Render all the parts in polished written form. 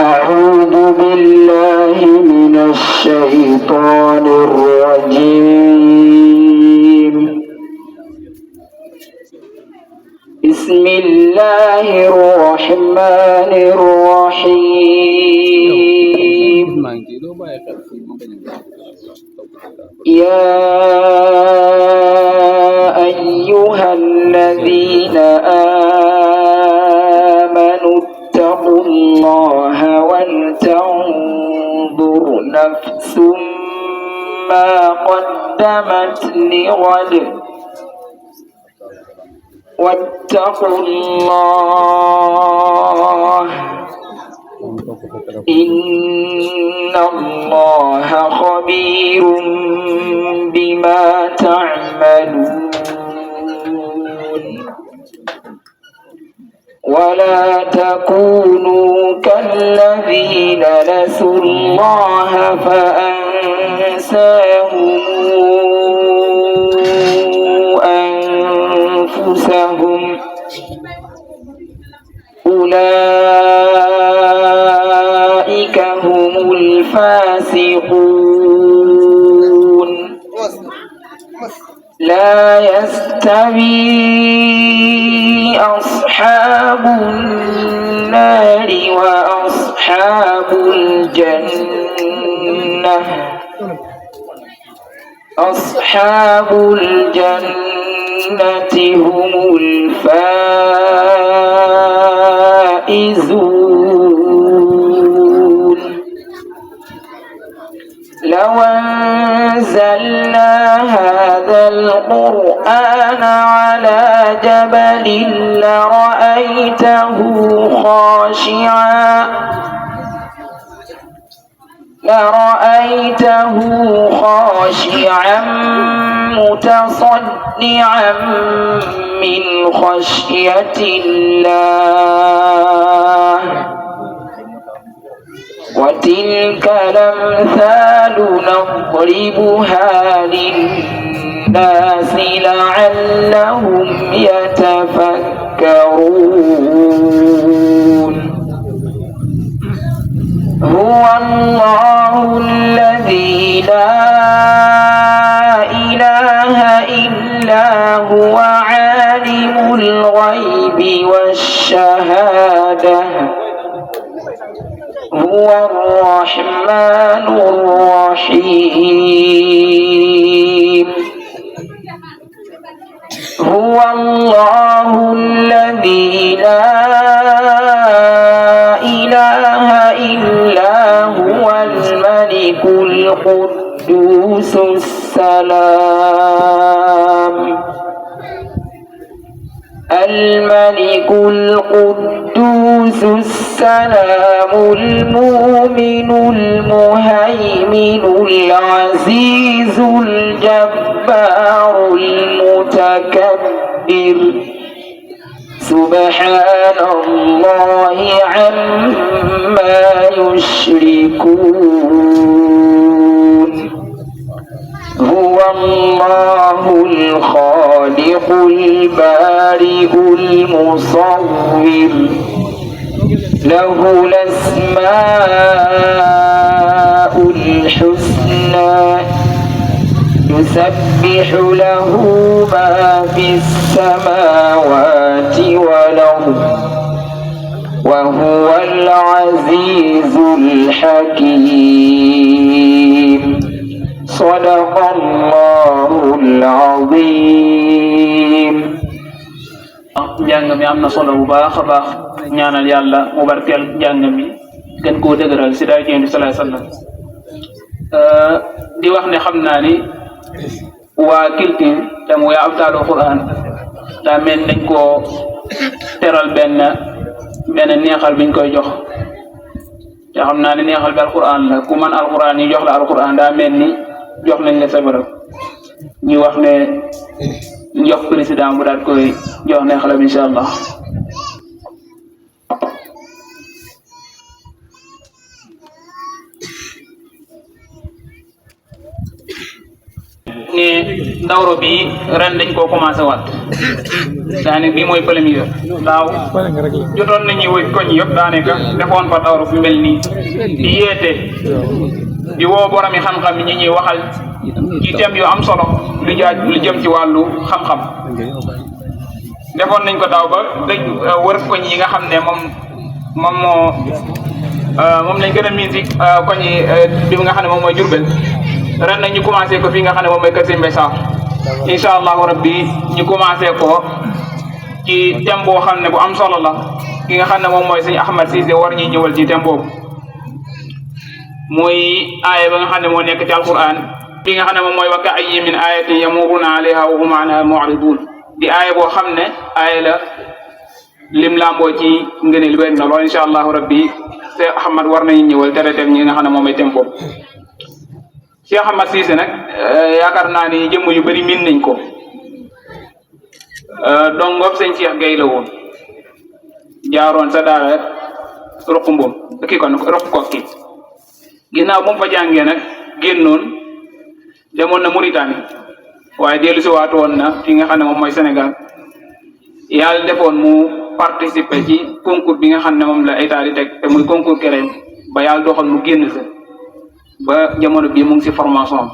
أعوذ بالله من الشيطان الرجيم. بسم الله الرحمن الرحيم. يا أيها الذين آمنوا اتقوا الله ولتنظر نفس ما قدمت لغد واتقوا الله إن الله خبير بما تعملون. ولا تكونوا كالذين نسوا الله فأنساهم أنفسهم أولئك هم الفاسقون. لا يستوي أصحاب النار وأصحاب الجنة. أصحاب الجنة هم الفائزون. لو أنزلنا هذا القرآن على جبل لرأيته خاشعا متصدعا من خشية الله. وتلك الأمثال نضربها للناس لعلهم يتفكرون. هو الله الذي لا إله إلا هو عالم الغيب والشهادة هو الرحمن الرحيم. هو الله الذي لا إله إلا هو الملك القدوس السلام. الملك القدوس السلام المؤمن المهيمن العزيز الجبار المتكبر. سبحان الله عما يشركون. هو الله الخالق البارئ المصور له الأسماء الحسنى يسبح له ما في السماوات والأرض وهو العزيز الحكيم. صدق الله العظيم. njàng mi am na solo bu baax a baax ñaanal yàlla mu barkeel njàng mi gën koo dëgëral si daay Yonent bi sallallahu alayhi wasallam. di wax ne xam naa ni waa Kilkin te muy abtaalu Quran daa mel dañ koo teral benn neexal biñ koy jox te xam naa ne neexal bi alquran la ku man alquran yi jox la alquran daa mel ni jox nañ la sa bërëb ñu wax ne jox président bu daal koy jox neexalam incha allah. ne dawro bi ren dañ koo commencé waat daanaka bii mooy premier daaw jotoon nañuy wëj koñ yëpp daanaka defoon fa dawru bu mel nii di yeete di woo boromi xam-xam yi ñi ñuy waxal ci thème yu am solo lu jëm ci wàllu xam-xam defoon nañ ko daaw ba dëj wër koñ yi nga xam ne moom lañ gën a miin ci koñ yi bi nga xam ne moom mooy Jurbel ren nag ñu commencé ko fii nga xam ne moom mooy Kër Sëñ Mbay Sarr incha allahu rabbi ñu commencé ko ci thème boo xam ne bu am solo la ki nga xam ne moom mooy sëñ Ahmad Cissé war ñuy ñëwal ci thème boobu muy aaya ba nga xam ne moo nekk ci alquran bi nga xam ne moom mooy wa ka'ayyin min ayatin yamurruna alayha wa hum anha mu'ridun di aaya boo xam ne aaya la lim lamboo ci ngëneel bëri na lool incha allahu rabbi Cheikh Ahmad war nañu ñëwal tere thème ñi nga xam ne moom mooy thème boobu Cheikh Ahmad Cissé nag yaakaar naa ni jëmm yu bëri miin nañ ko dongob sëñ Cheikh Gueye la woon jaaroon sa daara ruq mboom kii kon ruq kokki ginnaaw bu mu fa jàngee nag génnoon demoon na Mauritanie waaye dellu si waatu woon na fi nga xam ne moom mooy Sénégal yàlla defoon mu participer ci concours bi nga xam ne moom la état di teg te muy concours CREM ba yàlla doxal mu génn sa ba jamono bii mu ngi si formation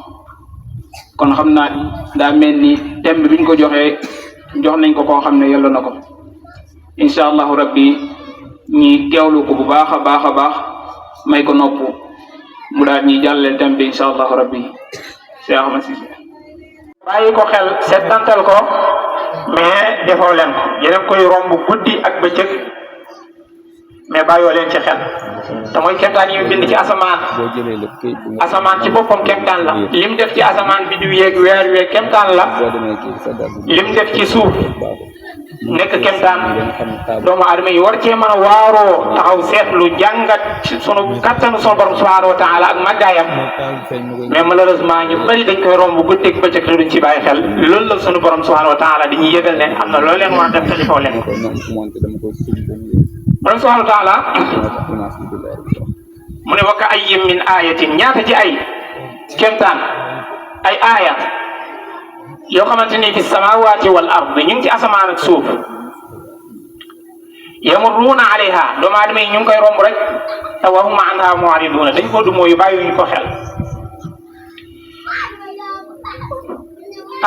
kon xam naa daa mel ni thème bi ñu ko joxee jox nañ ko koo xam ne yelloo na ko incha allahu rabbi ñi teewlu ko bu baax a baax a baax may ko nopp mu daal ñuy jàllale thème bi incha allahu rabbi Cheikh Ahmad Cissé bàyyi ko xel settantal ko mais defoo leen ko yéen koy romb guddi ak bëccëg mais bàyyoo leen ci xel te mooy kemtaan yi bind ci asamaan ci boppam kemtaan la lim def ci asamaan bi du yeeg weer weeg kemtaan la lim def ci suuf nekk kemtaan doomu aadama yi war cee mën a waaroo taxaw seetlu jàngat sunu kattanu sunu borom subhanahu wa taala ak màggaayam mais malheureusement ñu bëri dañ koy romb guddi ak bëccëg te duñ ci bàyyi xel loolu la sunu borom subhanahu wa taala di ñuy yëgal ne am na loolu leen war a def te defoo leen ko borom subhanahu wa taala mu ne wa ka'ayyin min ayatin ñaata ci ay kemtaan ay aaya yoo xamante ni fi samawati wal ard ñu ngi ci asamaan ak suuf yamurruuna alayha doomu aadama yi ñu ngi koy romb rek te wa hum anha mu'riduna dañ ko du mooyu bàyyi ñu ko xel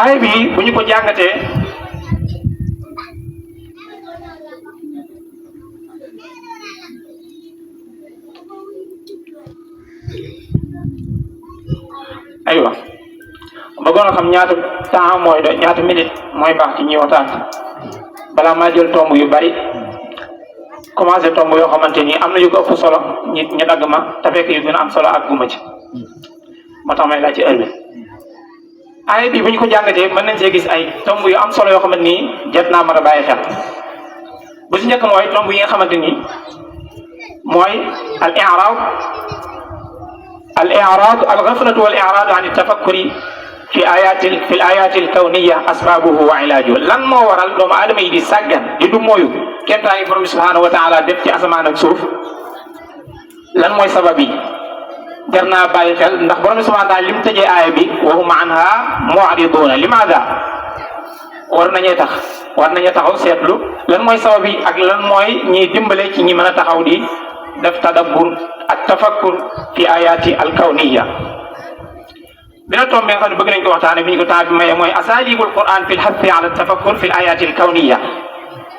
aaya bi bu ñu ko jàngatee aywa bëggoon a xam ñaata temps mooy do ñaata minute mooy baax ci ñuy waxtaan balaa maa jël tomb yu bari commencé tomb yoo xamante ni am na yu ko ëpp solo ñu dagg ma te fekk yu gën a am solo ak guma ci moo tax may laaj ci heure bi aaya bi bu ñu ko jàngatee mën nañ see gis ay tomb yu am solo yoo xamante ni jet naa mën a bàyyi xel bu si njëkk mooy tomb yi nga xamante ni mooy al i'raad al ghaflatu wal i'raad an at-tafakkuri fi al ayat al kawniyya asbabuhu wa ilaajuhu lan moo waral doomu aadama yi di sàggan di du mooyu kemtaan yi borom bi subhanahu wa taala def ci asamaan ak suuf lan mooy sabab yi jar naa bàyyi xel ndax borom bi subhanahu wa taala lim tëjee aaya bi wa hum anha mu'riduuna limaada war nañu taxaw seetlu lan mooy sabab yi ak lan mooy ñiy dimbale ci ñi mën a taxaw di def tadabbur ak tafakkur fi ayati al kawniyya dina tomb bi nga xam ne bëgg nañ ko waxtaane bi ñu ko temps bi maye mooy asalibul quran fi lxathi ala tafakkur fi l ayati al kawniyya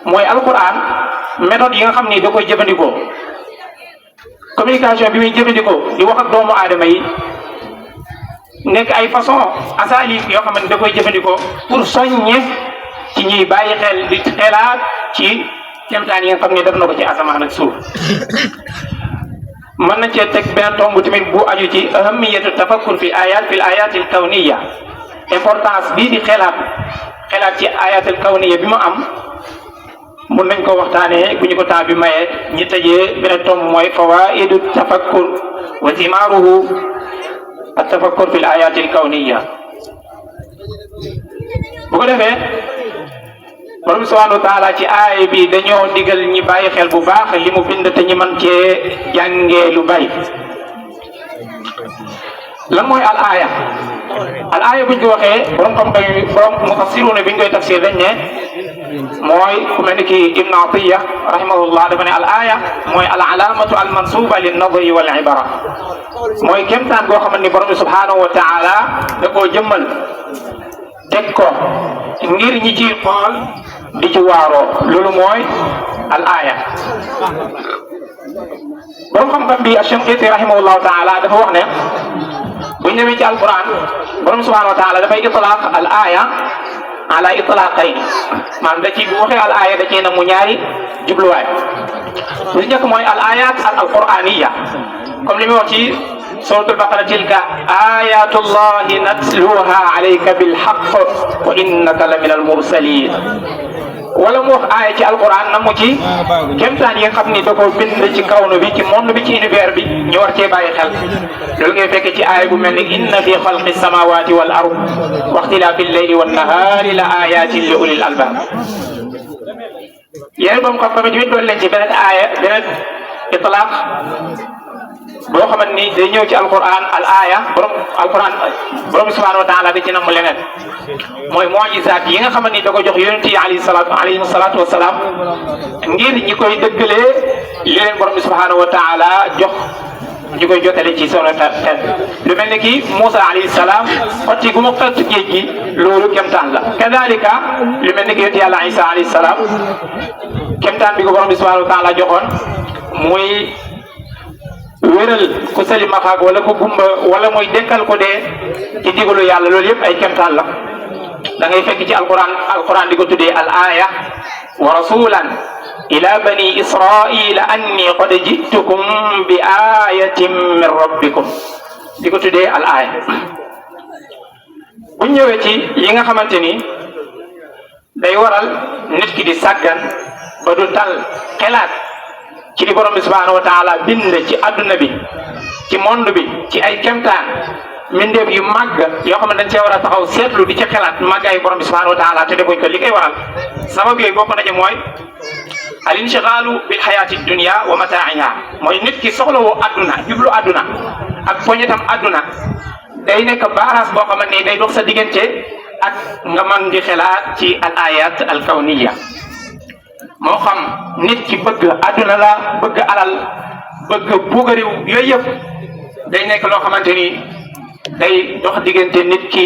mooy alquran méthode yi nga xam ni da koy jëfandikoo communication bi muy jëfandikoo di wax ak doomu aadama yi nekk ay façon asalib yoo xam ne da koy jëfandikoo pour soññe ci ñuy bàyyi xel di xelaat ci kemtaan yi nga xam ne def na ko ci asamaan ak suuf mën nañ cee teg benn tomb tamit bu aju ci ahamiyatu tafakkur fi l ayat al kawniyya importance bii di xelaat ci ayat al kawniyya bi mu am mun nañ ko waxtaanee bu ñu ko temps bi mayee ñi tëjee beneen tomb mooy fawaidu tafakkur wa thimaaruhu at tafakkur fi l ayat al kawniyya bu ko defee borom subhanahu wa taala ci aaya bi dañoo digal ñi bàyyi xel bu baax li mu bind te ñi mën cee jàngee lu bari lan mooy al aaya al aaya buñ ko waxee borom xam-xam yi borom mufassiruna biñ koy tafsir dañ ne mooy ku mel ni ki Ibn Atiya rahimahullah dafa ne al aaya mooy al alamatu al mansuba lin nadri wal ibara mooy kéemtaan goo xamante ni borom bi subhanahu wa taala da koo jëmmal teg ko ngir ñi ciy xool di ci waaroo loolu mooy al aaya borom xam-xam bi Ash-Shanqiti rahimahullahu taala dafa wax ne buñ demee ci alquran borom subhanahu wa taala dafay itlaq al aaya ala itlaqayn maanaam da ci bu waxee al aaya da ciy na mu ñaari jubluwaay lu njëkk mooy al ayat al alquraniya comme li muy wax ci suratul baqara tilka ayatullahi natluha alayka bilhaq wa innaka la min al mursalin wala mu wax aaya ci alquran na mu ci kéemtaan yi nga xam ni da ko bind ci kawnu bi ci monde bi ci univers bi ñu war cee bàyyi xel loolu ngay fekk ci aaya bu mel ni inna fi xalqi samawati wal ard wa ixtilaafi llayli wan nahaari la ayatin li ulil albab yéen boom xam-xam tamit doon leen ci beneen aaya beneen itlaq boo xamante ni day ñëw ci alquran al aaya borom subhanahu wa taala da ci nam leneen mooy mujizaat yi nga xamante ni da ko jox yonent yi alayhi salaatu wasalaam ngir ñi koy dëggalee li leen borom subhanahu wa taala jox ñu koy jotale ci solo ten lu mel ni ki Moussa alayhi salaam xotti gu mu xott géej gi loolu kemtaan la kadalika lu mel ni ki yonent yàlla Isa alayhi salaam kemtaan bi ko borom subhanahu wa taala joxoon muy wéral ku salima faak wala ku gumba wala muy dekkal ko dee ci digalu yàlla loolu yëpp ay kemtaan la da ngay fekk ci alquran di ko tuddee al aya wa rasulan ila bani israila anni qad jitukum bi ayatin min rabbikum di ko tuddee al aya bu ñëwee ci yi nga xamante ni day waral nit ki di sàggan ba du tal xelaat ci di borom bi subhanahu wa taala bind ci adduna bi ci monde bi ci ay kemtaan mindeef yu màgg yoo xam ne dañ cee war a taxaw seetlu di ci xelaat màggaay borom bi subhanahu wa taala te defuñ ko li koy waral sabab yooyu bokk na ci mooy al inshigaalu bil xayaati dunia wa mataa'iha mooy nit ki soxlawoo adduna jublu adduna ak poñetam adduna day nekk baaraas boo xamante ni day dox sa diggante ak nga mën di xelaat ci al ayat al kawniya moo xam nit ki bëgg adduna la bëgg alal bëgg bugariw yooyu yëpp day nekk loo xamante ni day dox diggante nit ki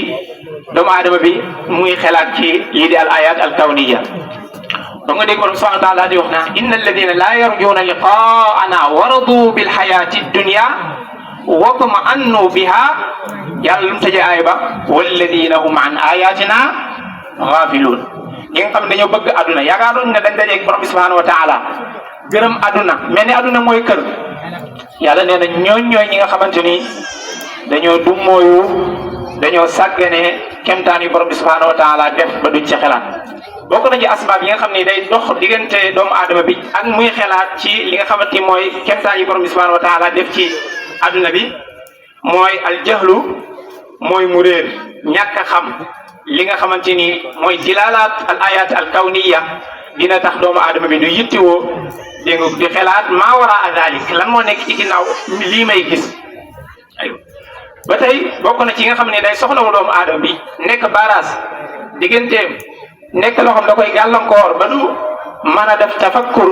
doomu aadama bi muy xelaat ci lii di al ayat al kawniya ba nga dégg borom subhanahu wa taala di wax naa inna alladina la yarjuna liqaana wa radu bil xayati dunia wa tma'annu biha yàlla lu mu tëjee aaya ba walladina hum an ayatina gaafiluun ñi nga xam ne dañoo bëgg adduna yaakaaroon ne dañ dajeeg borom bi subhanahu wa taala gërëm adduna mel ni adduna mooy kër yàlla nee na ñooy ñi nga xamante ni dañoo dummóoyu dañoo sàggane kemtaan yu borom bi subhanahu wa taala def ba duñ ci xelaat bokk na ci asbaab yi nga xam ni day dox diggante doomu aadama bi ak muy xelaat ci li nga xamante ni mooy kemtaan yi borom bi subhanahu wa taala def ci adduna bi mooy aljahlu mooy mu réer ñàkk a xam li nga xamante ni mooy dilalaat al ayat al kawniya dina tax doomu aadama bi du yittewoo dégg nga di xelaat maa wara a dalik lan moo nekk ci ginnaaw lii may gis aywa ba tey bokk na ci nga xam ne day soxlawu doomu aadama bi nekk baaraas digganteem nekk loo xam da koy gàllankoor ba du mën a def tafakkur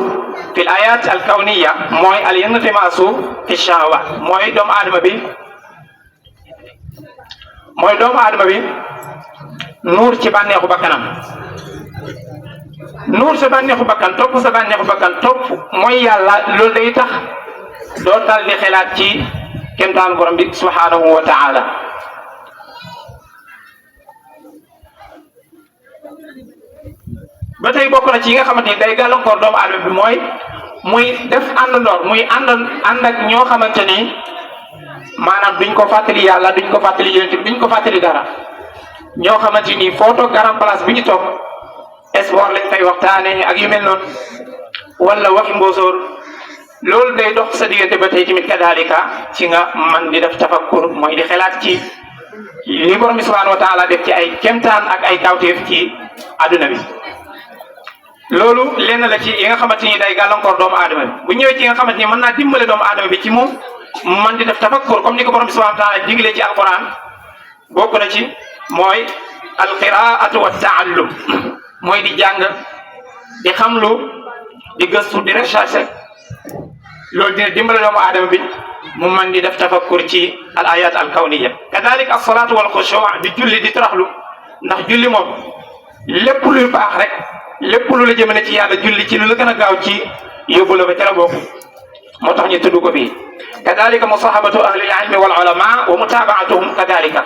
fil ayat al kawniya mooy al intimaasu fi shahawat mooy doomu aadama bi nuur ci bànneexu bakkanam nuur sa bànneexu bakkan topp sa bànneexu bakkan topp mooy yàlla loolu day tax doo tal di xelaat ci kemtaan borom bi subhanahu wa taala ba tey bokk na ci yi nga xamante ni day gàllankoor doomu aadama bi mooy muy def àndandoor muy ànd ak ñoo xamante ni maanaam duñ ko fàttali yàlla duñ ko fàttali yonent bi duñ ko fàttali dara ñoo xamante ni foo toog garam place bi ñu toog sport lañ fay waxtaane ak yu mel noonu wala waxi mbóosóor loolu day dox sa diggante ba tey tamit kadalika ci nga man di def tafakkur mooy di xelaat ci li borom bi subhanahu wa taala def ci ay kemtaan ak ay kawteef ci adduna bi loolu lenn la ci yi nga xamante ni day gàllankoor doomu aadama bi bu ñëwee ci nga xamante ni mën naa dimbale doomu aadama bi ci moom man di def tafakkur comme ni ko borom bi subhanahu wa taala diglee ci alquran bokk na ci mooy alqiraatu wa taallum mooy di jàng di xamlu di gëstu di recherche loolu dina dimbale doomu aadama bi mu man di def tafakkur ci al ayat al kawniya kadalik as salaatu wal xushu di julli di toroxlu ndax julli moom lépp luy baax rek lépp lu la jëmale ci yàlla julli ci lu la gën a gaaw ci yóbbu la ba ca la bokk moo tax ñu tudd ko fii kadalika musahabatu ahli ilmi wal ulama wa mutabaatuhum kadalika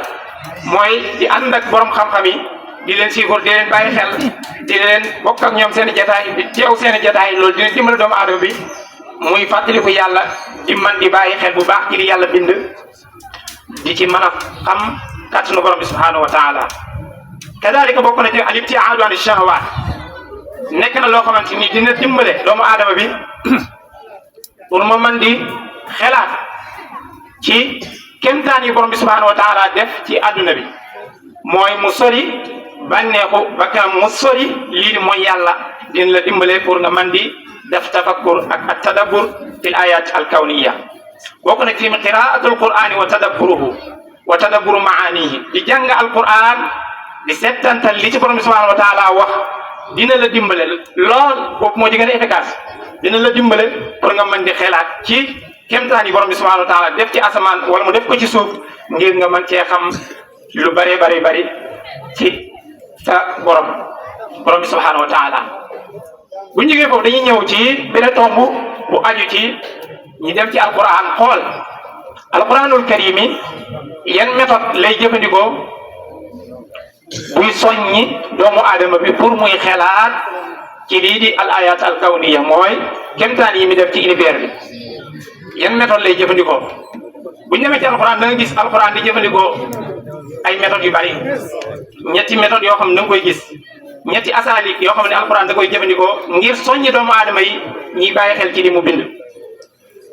mooy di ànd ak borom xam-xam yi di leen siifar di leen bàyyi xel di leen bokk ak ñoom seen i jotaay di teew seen i jotaay loolu dina dimbale doomu aadama bi muy fàttaliku yàlla di man di bàyyi xel bu baax ci li yàlla bind di ci mën a xam kàttanu borom bi subhanahu wa taala kadalika bokk na ci al ibtiaadu an shahwaat nekk na loo xamante ni dina dimbale doomu aadama bi pour ma man di xelaat ci kéemtaan yi borom bi subhanahu wa taala def ci adduna bi mooy mu sori bànneexu bakkanam mu sori lii mooy yàlla dina la dimbale pour nga man di def tafakkur ak tadabbur fil ayat al kawniya bokk na ci qiraatul qur'ani wa tadabburuhu wa tadabburu maanihi di jàng al qur'an di settantal li ci borom bi subhanahu wa taala wax dina la dimbale lool boobu moo ci gën a efficace dina la dimbale pour nga mën di xelaat ci kéemtaan yi borom bi subhanahu wa taala def ci asamaan wala mu def ko ci suuf ngir nga mën cee xam lu bari ci sa borom bi subhanahu wa taala bu ñu jógee foofu dañuy ñëw ci beneen tomb bu aju ci ñi dem ci alquran xool alquranul karimi yan méthode lay jëfandikoo buy soññi doomu aadama bi pour muy xelaat ci lii di al ayat al kawniya mooy kéemtaan yi mi def ci univers bi yan méthode lay jëfandikoo bu ñu demee ci alquran da nga gis alquran di jëfandikoo ay méthodes yu bari ñetti méthodes yoo xam ne da nga koy gis ñetti asaalik yoo xam ne alquran da koy jëfandikoo ngir soññi doomu aadama yi ñiy bàyyi xel ci li mu bind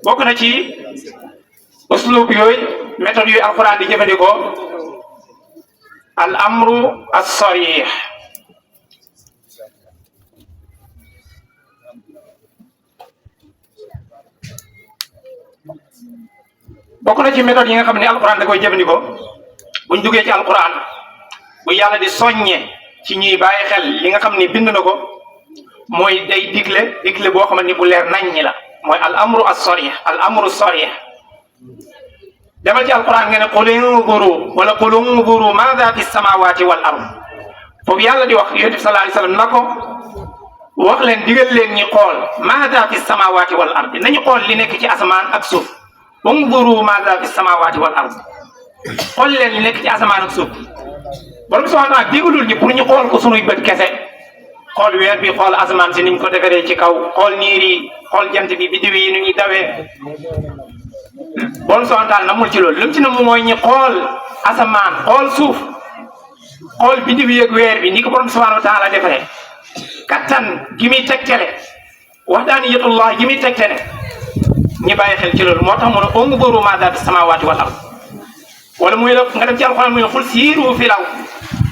bokk na ci uslub yooyu méthodes yooyu alquran di jëfandikoo al amru as sarih bokk na ci méthode yi nga xam ne alquran da koy jëfandikoo buñ duggee ci alquran bu yàlla di soññee ci ñuy bàyyi xel li nga xam ni bind na ko mooy day digle boo xamante ni bu leer nañ ñi la mooy al amru as-sarih al amru as-sarih demal ci alquran nga ne qul unzuru wala qul unzuru maada fi samawati wal ard foofu yàlla di wax yonent bi sallallahu alayhi wasallam na ko wax leen digal leen ñi xool maada fi samawati wal ard nañu xool li nekk ci asamaan ak suuf unzuru maada fi samawati wal ard xool leen li nekk ci asamaan ak suuf borom subhanahu wa ta'ala digalul ñi pour ñu xool ko sunuy bët kese xool weer bi xool asamaan si niñ ko defaree ci kaw xool niir yi xool jant bi biddiw yi nu ñuy dawee borom subhanahu wa ta'ala namul ci loolu li mu ci nam mooy ñi xool asamaan xool suuf xool biddiw yi ak weer bi ni ko borom subhanahu wa ta'ala defaree kattan gi muy tegtale wahdaniyatullah gi muy tegtale ñi bàyyi xel ci loolu moo tax mu ne unzuru maada fi samawati wal ard wala muy la nga dem ci alquran muy xul siiru fi law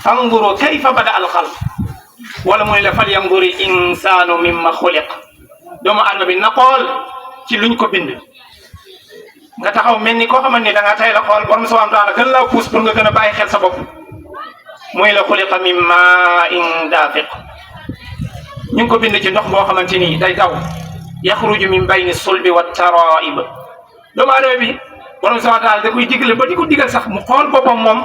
fanzuru kayfa bada al xalq wala muy la fal yanzuri insanu mimma xuliq doomu aadama bi na xool ci luñ ko bind nga taxaw mel ni koo xamante ni da nga tay la xool borom subhanahu wa ta'ala gën laa puus pour nga gën a bàyyi xel sa bopp muy la xuliqa min ma'in dafiq ñu ngi ko bind ci ndox boo xamante ni day daw yaxruju min bayni sulbi wa taraib doomu aadama bi borom subhanahu wa ta'ala da koy digle ba di ko digal sax mu xool boppam moom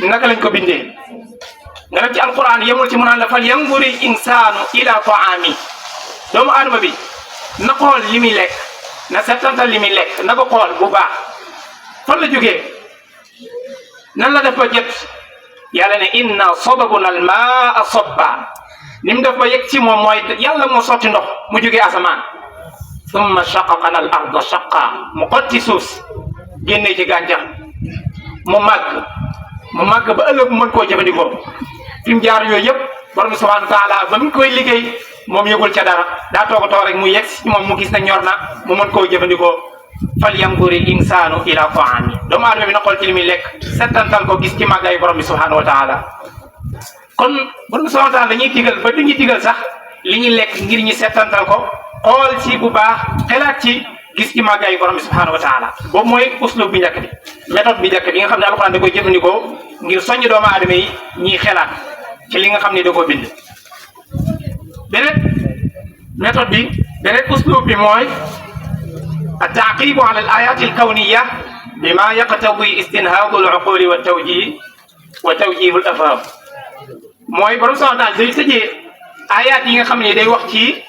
naka lañ ko bindee nga dem ci alquran yemul ci mu naan la fal yanzuri insanu ila ta'ami doomu aadama bi na xool li muy lekk na settantal li muy lekk na ko xool bu baax fan la jógee nan la def ba jët yàlla ne inna sababuna al maa sabba ni mu def ba yegg ci moom mooy yàlla moo sotti ndox mu jógee asamaan summa shaqaqana al arda shaqqa mu xotti suuf génnee ci gàncax mu màgg ba ëllëg mu mën koo jëfandikoo fi mu jaar yooyu yëpp borom subhanahu wa ta'ala ba mu koy liggéey moom yëgul ca dara daa toog a toog rek mu yegg ci moom mu gis na ñor na mu mën koo jëfandikoo fal yanzuri insanu ila ta'ami doomu aadama bi na xool ci li muy lekk settantal ko gis ci màggaay borom bi subhanahu wa ta'ala kon borom bi subhanahu wa ta'ala dañuy digal ba du ñuy digal sax li ñuy lekk ngir ñi settantal ko xool ci bu baax xelaat ci gis ci màggaay borom bi subhanahu wa ta'ala boobu mooy uslub bi njëkk bi méthode bi njëkk bi nga xam ne alxuraan da koy jëfandikoo ngir soññ doomu aadama yi ñiy xelaat ci li nga xam ne da koo bind. beneen méthode bi beneen uslub bi mooy at-ta'qibu ala al-ayat al-kawniyya bima yaqtadi istinhadu al-uquli wa tawjih al-afham. mooy borom subhanahu wa ta'ala day tëjee ayat yi nga xam ne day wax ci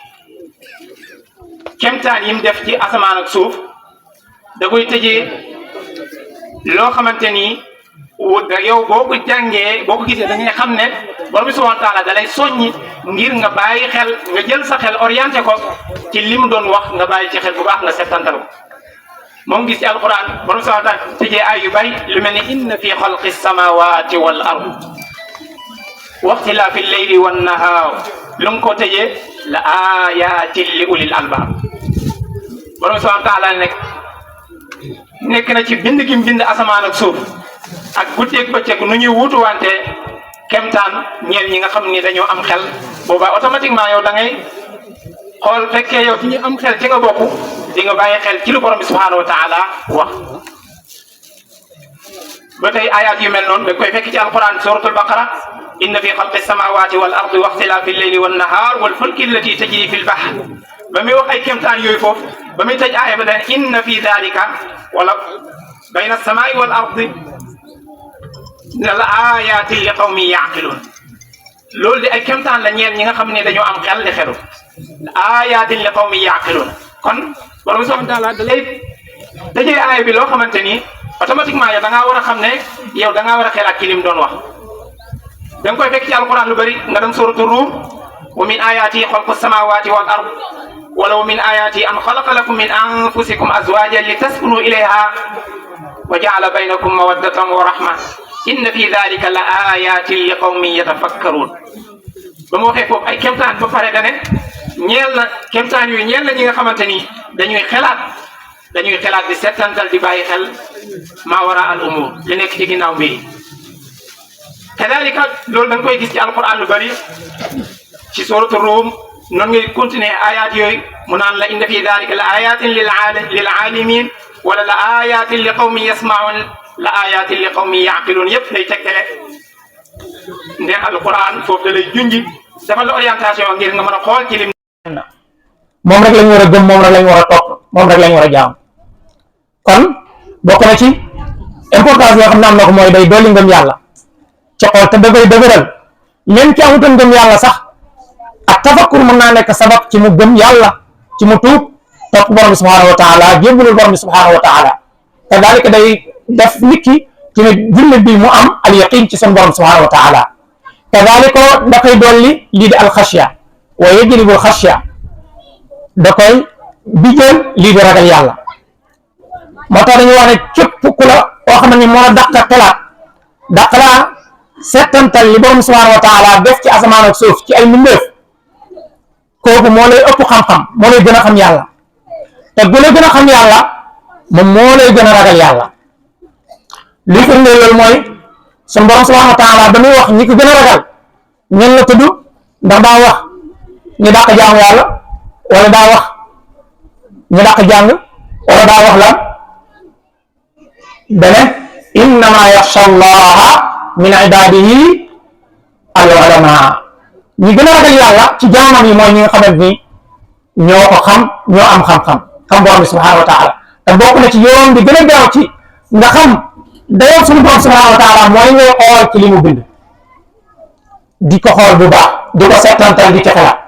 kemtaan yi mu def ci asamaan ak suuf da koy tëjee loo xamante ni yow boo ko jàngee boo ko gisee da ngay xam ne borom bi subhanahu wa ta'ala da lay soññi ngir nga bàyyi xel nga jël sa xel orienté ko ci li mu doon wax nga bàyyi ci xel bu baax nga settantal ko. moom gis ci alquran borom subhanahu wa ta'ala tëjee ay yu bari lu mel ni inna fi xalqi samawati wal ard wa ixtilaafi llayli wan nahaar lu nga ko tëjee la ayatin li ulil albab. borom subhanahu wa ta'ala nekk na ci bind gi mu bind asamaan ak suuf ak guddeeg bëccëg nu ñuy wuutuwante kemtaan ñeel ñi nga xam ni dañoo am xel boobaa automatiquement yow da ngay xool fekkee yow ci ñu am xel ci nga bokk di nga bàyyi xel ci lu borom bi subhanahu wa ta'ala wax. ba tey ayat yu mel noonu da koy fekk ci alquran suratul baqara inna fi xalqi samawati wal ardi wa ixtilaafi llayli wan nahaar wal fulki allati tajri fil bahr ba muy wax ay kemtaan yooyu foofu ba muy tëj aaya ba daan inna fi dalika wala bayna samaa'i wal ardi la ayatin li qawmin ya'qilun. loolu di ay kemtaan la ñeel ñi nga xam ne dañoo am xel di xelu ayatin li qawmin ya'qilun. kon borom subhanahu wa ta'ala da lay tëjee aaya bi loo xamante ni automatiquement yow da ngaa war a xam ne yow da ngaa war a xelaat ci lim doon wax. da nga koy fekk ci alquran lu bëri nga dem suratu Rum wa min ayati xalqu samawati wal ard wala wa min ayati an xalaqa lakum min anfusikum azwajan litaskunu ilayha wa ja'ala baynakum mawaddatan wa rahma inna fi dhalika la ayatin li qawmin yatafakkarun. ba mu waxee foofu ay kemtaan ba pare da ne ñeel na kemtaan yooyu ñeel na ñi nga xamante ni dañuy xelaat di settantal di bàyyi xel maa wara al umur li nekk ci ginnaaw mbir yi. kadalika loolu da nga koy gis ci alquran lu bari ci suratu Rum noonu ngay continuer ayat yooyu mu naan la inna fi dalika la ayatin lil alimin wala la ayatin li qawmin yasmaun la ayatin li qawmin yaqilun yëpp day tegtale nde alquran foofu da lay junji dafa la orientation ngir nga mën a xool ci lim. moom rek lañ war a gëm moom rek lañ war a topp moom rek lañ war a jaam. kon bokk na ci importance yoo xam ne am na ko mooy day dolli ngëm yàlla ci xool te dafay dëgëral même ci amutoon ngëm yàlla sax ak tafakkur mën naa nekk sabab ci mu gëm yàlla ci mu tuub topp borom bi subhanahu wa taala jébbalul borom bi subhanahu wa taala te daalika day def nit ki ci ne jullit bi mu am al yaqin ci seen borom subhanahu wa taala te daalika da koy dolli lii di al xasya wa yajlibul xasya da koy bijjal lii di ragal yàlla. moo tax dañuy wax ne képp ku la koo xam ne moo la dàq laa settantal li borom subhanahu wa taala def ci asamaan ak suuf ci ay mbindeef kooku moo lay ëpp xam-xam moo lay gën a xam yàlla te bu lay gën a xam yàlla moom moo lay gën a ragal yàlla. li firndeel loolu mooy sunu borom subhanahu wa taala ba muy wax ñi ko gën a ragal ñen la tudd ndax daa wax ñu dàq jaamu yàlla wala daa wax ñu dàq jàng wala daa wax lan bene innama yaxsha allaha min ibadihi al ulama. ñi gën a ragal yàlla ci jaamam yi mooy ñi nga xamante ni ñoo ko xam ñoo am xam-xam xam borom bi subhanahu wa taala te bokk na ci yoon bi gën a gaaw ci nga xam dayoo suñu borom subhanahu wa taala mooy ngay xool ci li mu bind di ko xool bu baax di ko settantal di ci xalaat.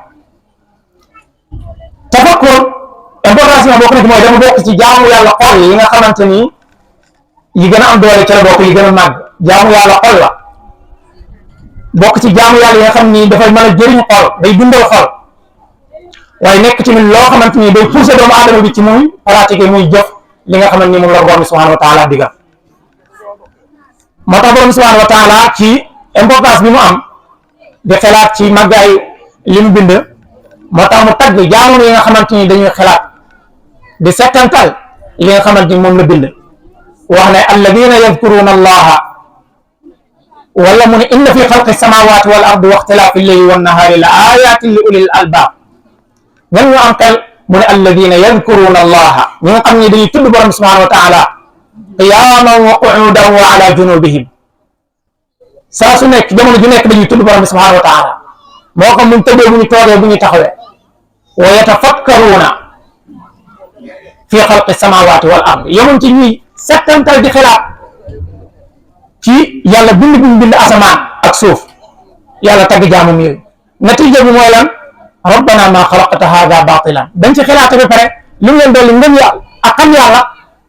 tafakkur importance bi bokk na ci mooy dama bokk ci jaamu yàlla xol yi nga xamante ni yi gën a am doole ci la bokk yi gën a màgg jaamu yàlla xol la bokk ci jaamu yàlla yi nga xam ni dafay mën a jëriñ xol day dundal xol waaye nekk ci min loo xamante ni day pousser doomu aadama bi ci muy pratiquer muy jëf li nga xamante ni moom la borom subhanahu wa taala digal. moo tax borom subhanahu wa taala ci importance bi mu am di xalaat ci màggaay li mu bind moo tax mu tagg jaamu yi nga xamante ni dañuy xalaat di settantal li nga xamante ni moom la bind wax ne alladina yadkuruna allaha wala mu ne inna fi xalqi samawati wal ardi wa ixtilaafi llayli wan nahaari la ayatin li ulil albab. ñan ñu am xel mu ne alladina yadkuruna allaha ñi nga xam ne dañuy tudd borom subhanahu wa taala qiyaman wa qu'udan wa ala junubihim saa su nekk jamono ju nekk dañuy tudd borom bi subhanahu wa taala moo xam muñ tëddee bu ñu toogee bu ñu taxawee wa yatafakkaruuna fi xalqi samawati wal ard yemuñ ci ñuy settantal di xalaat ci yàlla bind bi mu bind asamaan ak suuf yàlla tagg jaamam yooyu natiija bi mooy lan rabbana ma xalaqta hada batilan dañ ci xalaate ba pare li mu leen dolli ngëm yàlla ak xam yàlla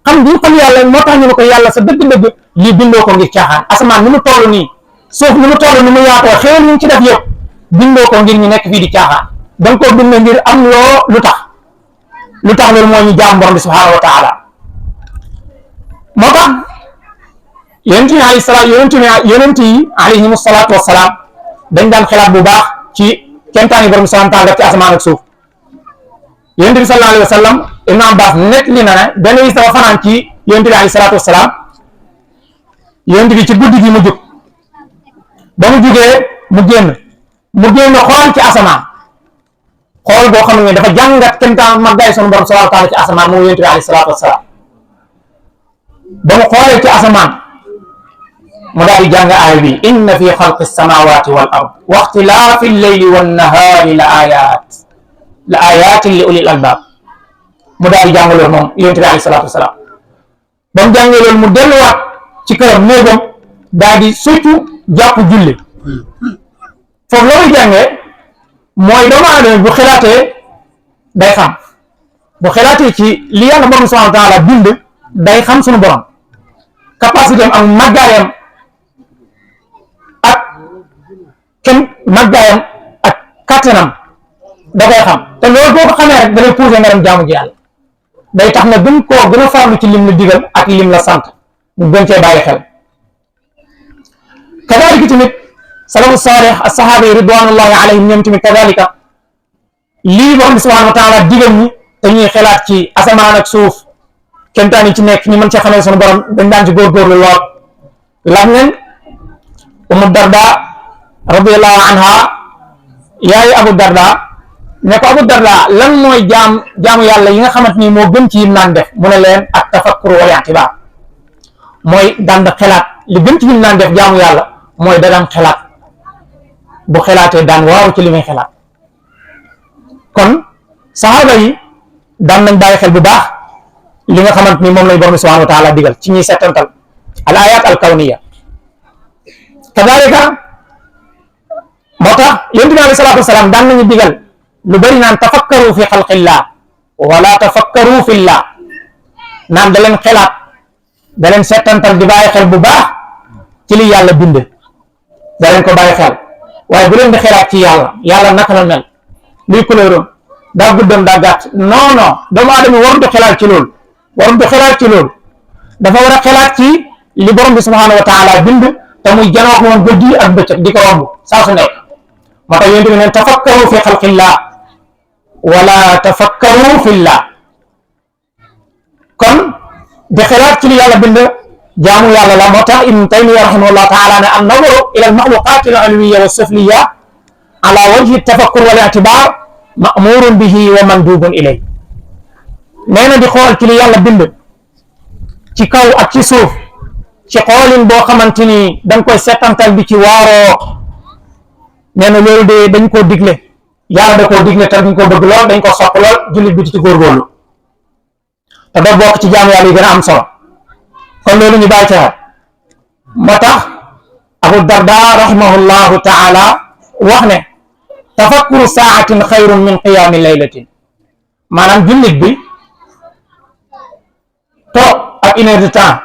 xam bi ñu xam yàlla moo tax ñu ne ko yàlla sa dëgg-dëgg lii bindoo ko ngir caaxaan asamaan ni mu toll nii suuf ni mu toll ni mu yaatoo xéewal ñu ci def yëpp bindoo ko ngir ñu nekk fii di caaxaan danga koo bind ngir am loo lu tax loolu moo ñu jaam borom bi subhanahu wa taala moo tax yonent yi alayhimu salaatu wassalaam dañ daan xalaat bu baax ci kemtaani borom bi subhanahu wa taala def ci asamaan ak suuf yonent bi sallallahu alayhi wa sallam Ibn Abbas nekk li na ne benn bis dafa fanaan ci yonent bi alayhi salaatu wassalaam yonent bi ci guddi gi mu jóg ba mu jógee mu génn xool ci asamaan xool boo xam ne dafa jàngat kemtaan maggaay sunu borom subhanahu wa taala ci asamaan moom yonent bi alayhi salaatu wassalaam ba mu xoolee ci asamaan mu daal di jàng aaya bi inna fi xalqi samawati wal ard wa ixtilaafi lleyli wannahaari la ayatin li ulil albab mu daal di jàng loolu moom yonent bi alayhi salaatu wasalaam ba mu jàngee loolu mu delluwaat ci këram néegam daal di soccu jàpp julli foofu la muy jàngee mooy doomu aadama bu xelaatee day xam bu xelaatee ci li yàlla borom subhanahu wa taala bind day xam suñu borom capacité am ak màggaayam ak màggaayam ak kattanam da koy xam te loolu boo ko xamee rek da lay poussé nga dem jaamu ji yàlla day tax na gën a farlu ci lim la digal ak lim la sant mu gën cee bàyyi xel kadalika tamit salafu saalih as-sahaaba yi ridwanullahi alayhim ñoom tamit kadalika lii borom bi subhanahu wa taala digal ñi te ñuy xelaat ci asamaan ak suuf kemtaan yi ci nekk ñu mën cee xamee sunu borom dañ daan ci góorgóorlu lool laaj nañ Umu Darda radiyallahu anha yaayu Abu Darda ne ko Abu Darda lan mooy jaamu yàlla yi nga xamante ni moo gën ci yim naan def mu ne leen ak tafakkur wal i'tibar mooy daan xelaat li gën ci yim naan def jaamu yàlla mooy da daan xelaat bu xelaatee daan waaru ci li muy xelaat kon saxaaba yi daan nañ bàyyi xel bu baax li nga xamante ni moom lañ borom subhanahu wa taala digal ci ñuy settantal al ayat al kawniya kadalika moo tax yonent bi alayhi salaatu wasalaam daan nañu digal lu bëri naan tafakkaru fi xalqillah wala tafakkaru fillah naan da leen xelaat da leen settantal di bàyyi xel bu baax ci li yàlla bind da leen ko bàyyi xel waaye bu leen di xelaat ci yàlla naka la mel luy couleuram daa guddam daa gàtt non doomu aadama warut a xelaat ci loolu dafa war a xelaat ci li borom bi subhanahu wa taala bind te muy janook moom guddi ak bëccëg di ko romb saa su nekk moo tax yéen tamit neen tafakkaru fi xalqillah wala tafakkaru fillah kon di xelaat ci li yàlla bind jaamu yàlla la moo tax Ibn Taymiya rahimahullah taala ne an nazaru ila al maxluqat al ulwiya wa sufliya ala wajhi tafakkur wal i'tibar ma'murun bihi wa mandubun ilay nee na di xool ci li yàlla bind ci kaw ak ci suuf ci xoolin boo xamante ni da nga koy settantal bi ci waaroo nee na loolu de dañ koo digle yàlla da koo digle te dañ ko bëgg lool dañ ko sopp lool jullit bi di ci góorgóorlu te da bokk ci jaamu yàlla yi gën a am solo kon loolu ñu bàyyi ci xel moo tax Abu Darda rahimahullahu taala wax ne tafakkuru saatin xayrun min qiyaami laylatin maanaam jullit bi toog ak une heure de temps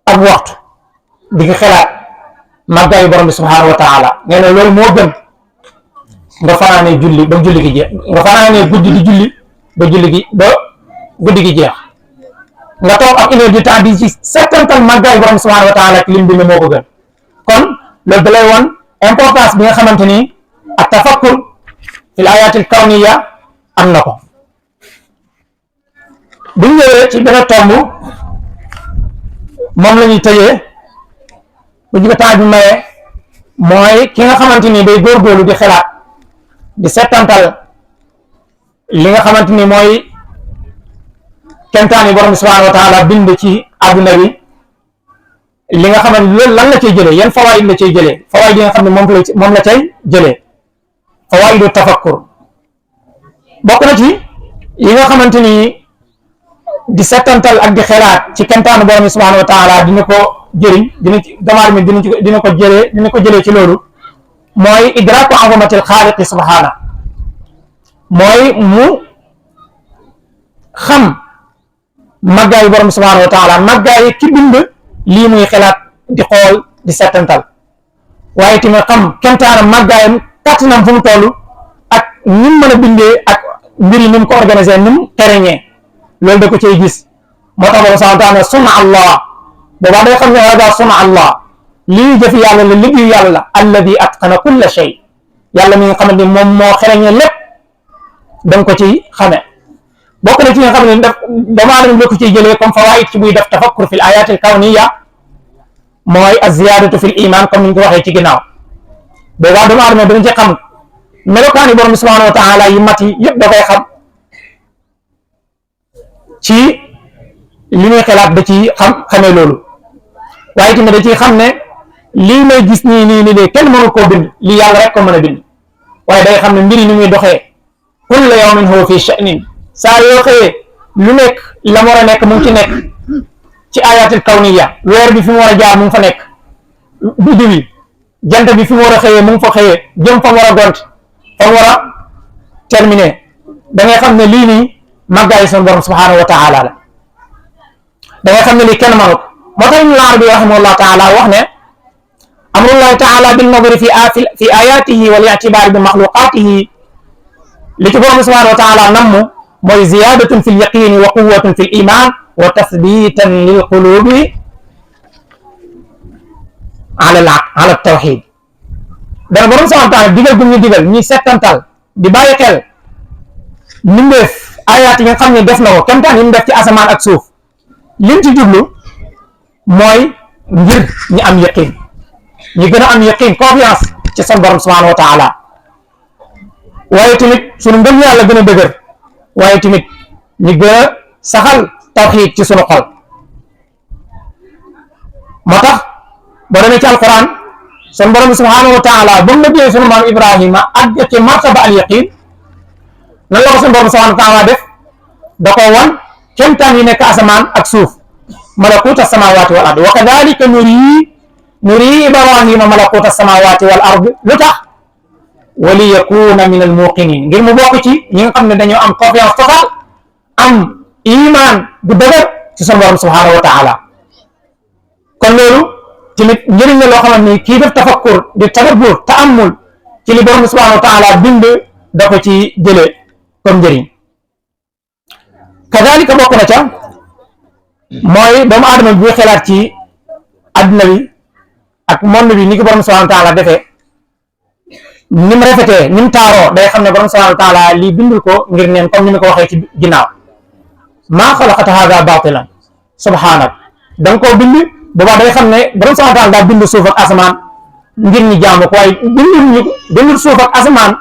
ak waxtu di ko xelaat màggaayu borom bi subhanahu wa taala nee na loolu moo gën nga fanaanee julli ba julli gi jeex nga fanaanee guddi di julli ba guddi gi jeex nga toog ak une heure de temps di ci settantal màggaayu borom bi subhanahu wa taala ak lim bi moo ko gën kon loolu da lay won importance bi nga xamante ni ak tafakkur fil ayatil kawniya am na ko bu ñu ñëwee ci benn tomb moom la ñuy tëjee bu ñu ko temps bi mayee mooy ki nga xamante ni day góorgóorlu di xelaat di settantal li nga xamante ni mooy kemtaan yi borom subhanahu wa taala bind ci àdduna bi li nga xam ne loolu lan la cay jëlee yan fawaid la cay jëlee fawaid yi nga xam ne moom la cay jëlee fawaidu tafakkur bokk na ci yi nga xamante ni di settantal ak di xelaat ci kemtaanu borom subhanahu wa taala dina ko jëriñ dina ko jëlee ci loolu mooy idraku azamatil xaaliqi subhana mooy mu xam màggaayu borom subhanahu wa taala màggaayu ki bind lii muy xelaat di xool di settantal waaye tamit xam kemtaanam màggaayam kàttanam fu mu toll ak ni mu mën a bindee ak mbir yi ni mu ko organisé ni mu tereñee loolu da ko cay gis moo tax borom subhanahu wa taala sunna allah boobaa day xam ne hada sunna allah lii jëfi yàlla la liggéeyu yàlla la alladi atqana kulla shay yàlla mi nga xamante ni moom moo xereñee lépp da nga ko ci xame bokk na ci nga xam ne doomu aadama bi ko ciy jëlee comme fawaid ci buy def tafakkur fi l ayat al kawniya mooy az-ziyadatu fi l iman comme ni ñu ko waxee ci ginnaaw boobaa doomu aadama dana ci xam melokaani borom subhanahu wa taala yi mat yi yëpp da koy xam ci li muy xelaat da ci xamee loolu waaye tamit da ciy xam ne lii may gis nii kenn mënul koo bind lii yàlla rek ko mën a bind waaye day xam ne mbir yi ni muy doxee kulla yawmin huwa fi sha'nin saa yoo xëyee lu nekk la mu war a nekk mu ngi ci nekk ci ayatul kawniya weer bi fi mu war a jaar mu ngi fa nekk biddi bi jant bi fi mu war a xëyee mu ngi fa xëyee jëm fa mu war a gont fa mu war a terminé da ngay xam ne lii nii màggaayu sunu borom subhanahu wa taala la da ngay xam ne lii kenn mënu ko moo tax Ibn Arabi rahimahullah taala wax ne amrullahi taala bin nadri fi ayatihi wal i'tibari bi maxluqatihi li ci borom subhanahu wa taala namm mooy ziyadatun fi lyaqini wa quwatun fi liman wa tathbitan lilqulubi ala tawxid dana borom subhanahu wa taala digal gu ñu digal ñuy settantal di bàyyi xel mbindeef ayaat yi nga xam ne def na ko kemtaan yi mu def ci asamaan ak suuf liñ ci jublu mooy ngir ñi am yaqin ñi gën a am yaqin confiance ci son borom subhanahu wa taala waaye tamit sunu ngëm yàlla gën a dëgër waaye tamit ñi gën a saxal tawxiid ci sunu xol moo tax boo demee ci alquran sunu borom subhanahu wa taala ba mu nëbbee sunu maam Ibrahima àgg ci martaba al yaqin lan la ko sunu borom subhanahu wa taala def da ko wan kemtaan yi nekk asamaan ak suuf malakuta samawati wal ard wa kadalika nuri Ibrahima malakuta samawati wal ard lu tax wali yakuna min al muqinin ngir mu bokk ci ñi nga xam ne dañoo am confiance totale am iman bu dëgër ci sunu borom subhanahu wa taala kon loolu tamit njëriñ la loo xamante ni kii def tafakkur di tadabbur ta'ammul ci li borom subhanahu wa taala bind da ko ci jëlee comme njëriñ kadalika bokk na ca mooy doomu aadama bi buy xelaat ci adduna bi ak monde bi ni ko borom subhanahu wa taala defee ni mu rafetee ni mu taaroo day xam ne borom subhanahu wa taala lii bindul ko ngir neen comme ni ma ko waxee ci ginnaaw maa xalaqta hada batilan subhanak da nga koo bind boobaa day xam ne borom subhanahu wa taala daa bind suuf ak asamaan ngir ñi jaamu ko waaye bindul suuf ak asamaan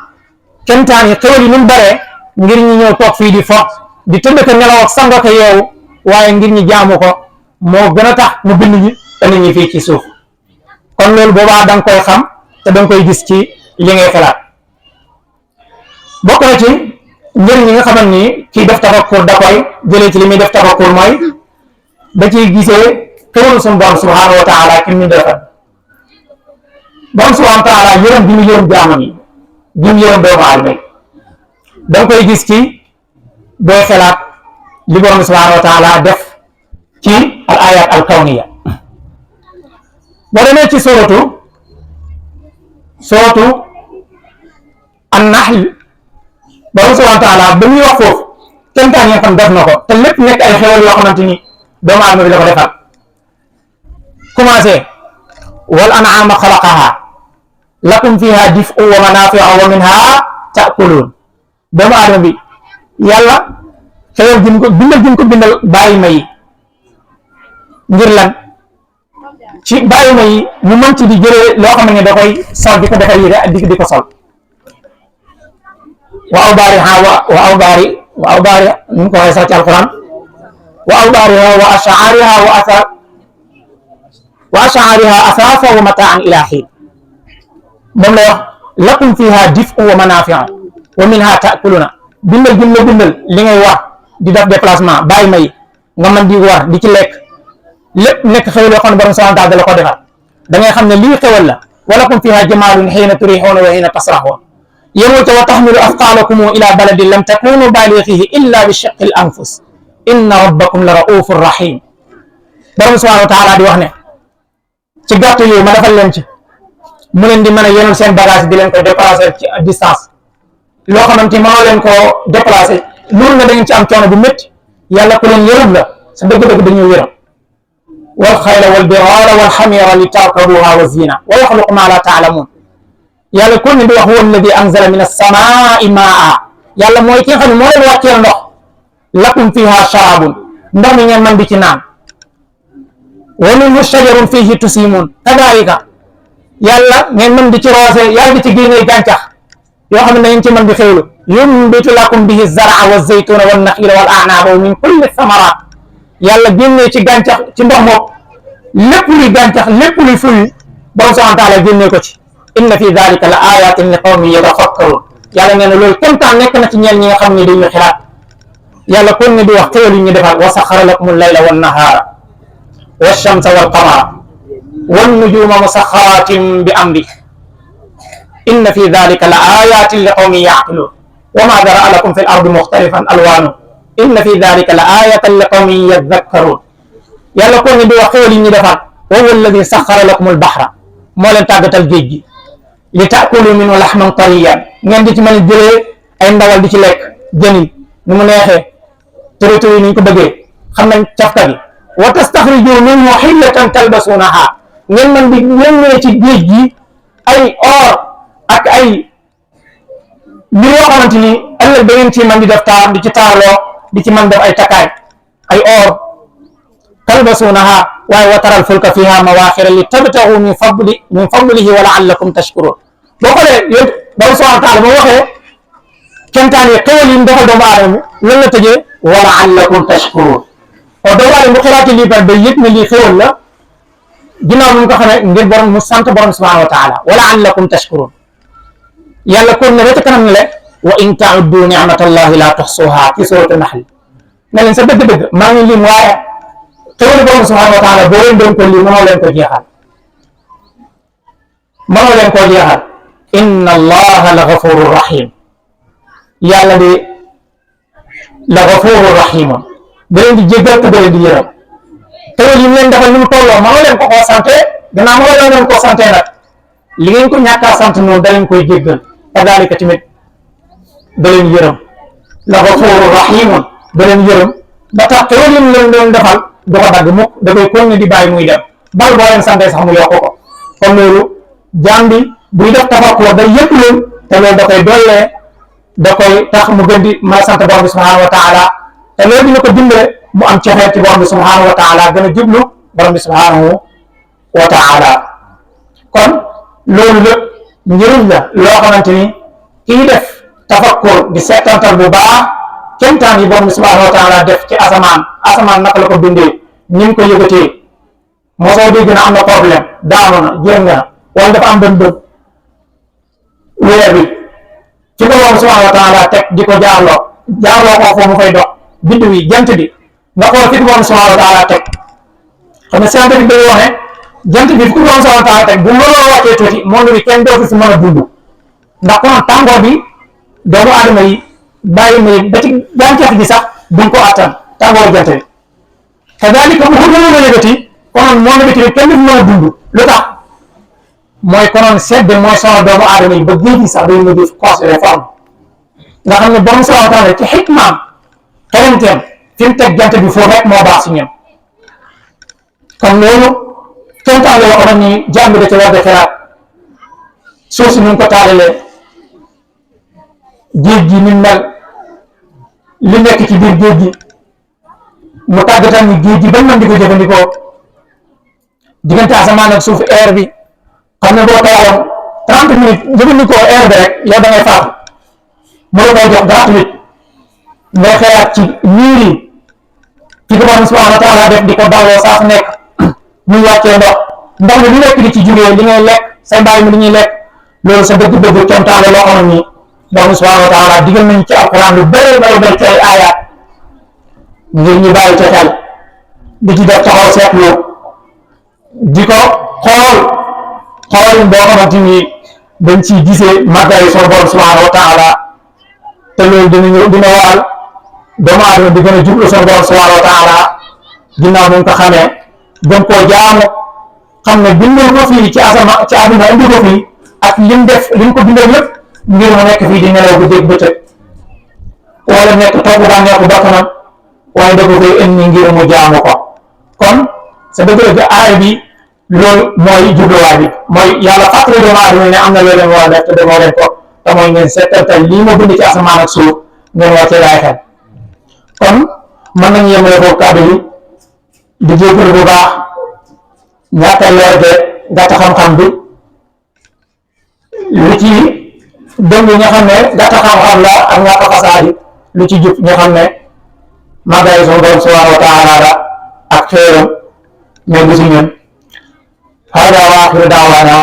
kemtaan yi xéwal yi ni mu baree ngir ñi ñëw toog fii di fo di tëdd ko nelaw ak sango ko yeewu waaye ngir ñi jaamu ko moo gën a tax mu bind ñi indi ñi fii ci suuf kon loolu boobaa da nga koy xam te da nga koy gis ci li ngay xalaat bokk na ci njëriñ yi nga xamante ni kii def tafakkur da koy jëlee ci li muy def tafakkur mooy da ciy gisee xéwalu suñu borom subhanahu wa taala ki ñu defal borom subhanahu wa taala yërëm bi mu yërëm jaamam yi bi mu yërëm doomu aadama da nga koy gis ci booy xalaat li borom subhanahu wa taala def ci al ayat al kawniya boo demee ci suratu an-nahl borom subhanahu wa taala ba muy wax foofu kemtaan yi nga xam def na ko te lépp nekk ay xewal yoo xamante ni doomu aadama bi la ko defal commencé wal an'ama xalaqaha lakum fiha dif'un wa manafi'u wa minha ta'kulun doomu aadama bi yàlla xewal gi ko bindal bàyyi ma yi ngir lan ci bàyyi ma yi mu mën ci di jëlee loo xam ne da koy sol di ko defar yére ak di ko sol wa awbaari nu mu ko waxee sax ci alquran wa awdaariha wa ash'aariha asaafa wa mataan ila xiin moom lay wax lakum fiha dif'un wa manaafi'u wa minha ta'kuluna bindal li ngay war di def déplacement bàyyi may nga mën di war di ci lekk lépp nekk xewal yoo xam ne borom subhanahu wa ta'ala la ko defal da ngay xam ne lii xewal la wa lakum fiha jamaalun hiina turihuna wa hiina tasrahun yemul ca wa tahmilu asqalakum ila baladin lam takunu balighihi illa bi shiqqi al anfus inna rabbakum la raufur rahim borom subhanahu wa ta'ala di wax ne ci gàtt yooyu ma defal leen ci mu leen di mën a yenul seen bagage di leen ko déplacer ci distance loo xamante ni mënoo leen koo déplacer loolu nga da ngeen ci am coono bu métti yàlla ku leen yërëm la sa dëgg-dëgg dañuy yërëm wal xayla wal biraara wal xamira li tarkabuha wa zina wa yaxluqu ma la taalamuun yàlla kon ne di wax huwa alladi anzala min as-samaai maa yàlla mooy ki nga xam ne moo leen wàcceel ndox lakum fiha sharabun ndox mi ngeen mën di ci naan wa minhu shajarun fihi tusimun kadalika yàlla ngeen mën di ci roose yàlla di ci génnee gàncax yoo xam ne ngeen ci mën di xewlu yumbitu lakum bihi zara wa zaytuna wa naxila wal a'naba wa min kulli thamarat yàlla génnee ci gàncax ci ndox moom lépp luy gàncax lépp luy fuy borom subhanahu wa taala génnee ko ci inna fi dalika la ayatin li qawmin yatafakkarun yàlla nee na loolu kémtaan nekk na ci ñeel ñi nga xam ne dañuy xalaat yàlla kon ne di wax xéwal yi ñu defal wa saxara lakum al-layla wan nahaara wa shamsa wal qamara wan nujuma musaxaratin bi amri inna fi dalika la ayatin li qawmin yaqilun wa ma dara'a lakum fi al-ardi mukhtalifan alwanu inna fi dalika la ayatan li qawmin yadhakkarun yàlla kon ne di wax xéwal yi ñu defal wa huwa alladi saxara lakum al-bahra moo leen tàggatal géej gi li taakulu minhu lahman tariyan ngeen di ci mën a jëlee ay ndawal di ci lekk jën yi ni mu neexee tërëtër yi ni ñu ko bëggee xam nañ cafka gi wa tastaxriju minhu hilyatan talbasunaha ngeen mën di génnee ci géej gi ay or ak ay mbir yoo xamante ni ëllëg da ngeen ci mën di def taar di ci taarloo di ci mën def ay takkaay ay or talbasunaha waaye wa taral fulka fiha mawaaxira li tabtagu min fadlihi wa laallakum tashkurun boo xoolee yéen borom subhanahu wa taala boo waxee kemtaan yi xéwal yi mu defal doomu aadama bi lan la tëjee wa laallakum tashkurun kon doomu aadama bu xalaatee lii par day yëg ne lii xéwal la ginnaaw mu ko xamee ngir borom mu sant borom subhanahu wa taala wa laallakum tashkurun yàlla kon ne ba ca kanam ne le wa in tauddu nicmatallahi la tuxsuha ci suratu nahl ne leen sa dëgg-dëgg maa ngi lim waaye xéwal borom subhanahu wa taala boo leen doon ko lii mënoo leen ko jeexal mënoo leen koo jeexal inna allaha la gafuru rahim yàlla de la gafuru rahim da leen di jéggal te da leen di yërëm xéwal yi mu leen defal ni mu tolloo mënoo leen ko koo sante gannaaw mënoo leen koo sante nag li ngeen ko ñàkkaa sant noonu da leen koy jéggal kadalika tamit da leen yërëm la gafuru rahim da leen yërëm ba tax xéwal yi mu leen doon defal du ko dagg mukk da koy continuer di bàyyi muy dem bal boo leen sante sax mu yokk ko kon loolu jaam bi buy def tafakkur day yëpp leen te loolu da koy dollee da koy tax mu gën di mën a sant borom bi subhanahu wa taala te loolu dina ko dimbale mu am cofeel ci borom bi subhanahu wa taala gën a jublu borom bi subhanahu wa taala kon loolu lépp njëriñ la loo xamante ni kii def tafakkur di seetantal bu baax kemtaan yi borom bi subhanahu wa taala def ci asamaan naka la ko bindee ni mu ko yëgatee mosoo dégg na am na problème daanu na jéem na wala dafa am bën weer bi ci ko borom subhanahu wa taala teg di ko jaarloo ko foofu mu fay dox biddiw yi jant bi nga xool fi ko borom subhanahu wa taala teg xam ne scientifique day wax ne jant bi fi ko borom subhanahu wa taala teg bu looloo wàccee tuuti monde bi kenn dootu si mën a dund ndax kon tàngoor bi doomu aadama yi bàyyi ma ba ci gàncax gi sax duñ ko attan tàngooru jant bi kadalika bu ko gënoon a yëgati konoon monde bi tamit kenn du mën a dund lu tax mooy konoon sedd mooy sonal doomu aadama yi ba géej gi sax day mujj considéré forme nga xam ne borom subhanahu wa taala ci xikmaam xeranteem fi mu teg jant bi foofu rek moo baax si ñun kon loolu kéemtaan la yoo xam ni jàmm bi da ca war de xelaat suuf si ñu ko taalalee géej gi ni mel li nekk ci biir géej gi mu tàggatal ni géej gi ba mën di ko jëfandikoo diggante asamaan ak suuf air bi xam ne boo toogoon 30 minutes jëfandikoo air bi rek yow da ngay faatu mu la koy jox gratuit ngay xeyaat ci niir yi fi ko borom subhanahu wa taala def di ko dawloo saa su nekk muy wàccee ndox mi lu nekk di ci jugee li ngay lekk say mbaay mi li ñuy lekk loolu sa dëgg-dëgg contaale loo xam ne nii borom subhanahu wa taala digal nañ ci alquran lu bëri ci ay aayaat ngir ñu bàyyi ca xel di ci def taxaw seetlu di ko xool boo xamante ni dañ ciy gisee màggaayu sunu borom subhanahu wa taala te loolu dina waral doomu aadama di gën a jublu sunu borom subhanahu wa taala ginnaaw ñu ko xamee gën koo jaamu xam ne bindal ko fii ci àdduna indi ko fii ak lim ko bindal lépp ngir mu nekk fii di nelaw bu dégg bëccëg wala nekk toog bànneexu bakkanam waaye da ko koy indi ngir mu jaamu ko kon sa dëgg-dëgg aaya bi loolu mooy jubluwaay bi mooy yàlla fàttali doomu aadama ne am na loo leen war a def te demoo leen ko te mooy ngeen seetantal lii ma bind ci asamaan ak suuf ngeen war cee bàyyi xel kon mën nañu yemale foofu kàddu yi di jégalu bu baax ñàkk a leer de gàtt xam-xam bi lu ci dëng ñi nga xam ne gàtt xam-xam la ak ñàkk a fasaadi lu ci jub ñi xam ne màggaay sunu borom subhanahu wa taala la ak xéeram mais bu si ñun hada wa axiru daawaana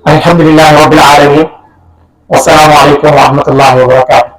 alhamdulillahi rabbil alamin wassalaamu aleykum wa rahmatullahi wa barakatuh